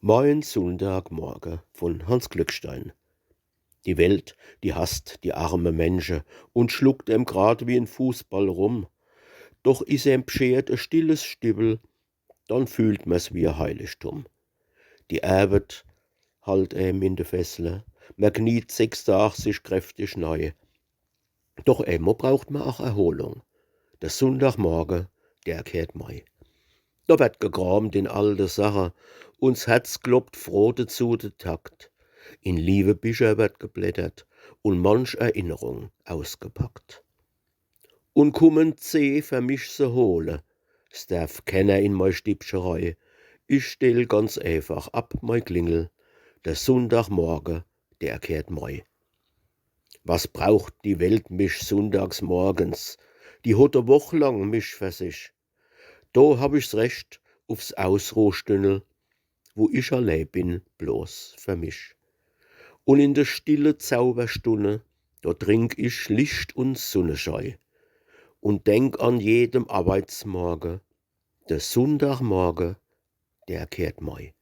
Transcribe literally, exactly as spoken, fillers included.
Mein Sunndagmorge vun Hanns Glückstein. Die Welt, die hasst die arme Mensche un schluckt em grad wie en Fußball rum. Doch is em b'scheert e stilles Stiwwel, dann fühlt mer's wie e Heiligtum. Die Ärwet halt em in de Fessle, mer kniet sechs Dag sich kräftig nei. Doch emol braucht mer ach Erholung. De Sunndagmorge, der kehrt mei. Do werd gekramt in alte Sache, un s Herz kloppt froh dezu de Takt. In liewe Bicher werd geblättert un manch Erinnerung ausgepackt. Un kummen zeh fer mich se hole, s derf kenner in mei Stibbche rei. Ich stell ganz eefach ab mei Klingel, de Sunndagmorge, der kehrt mei. Was braucht die Welt mich sunndags morgens? Die hot e Woch lang mich fer sich. Do hab ich's Recht ufs Ausruhstündel, wo ich allee bin, bloß fer mich. Un in de stille Zauberstunne, do trink ich Licht un Sunneschei un denk an jedem Arbeitsmorge, de Sunndagmorge, der kehrt mei.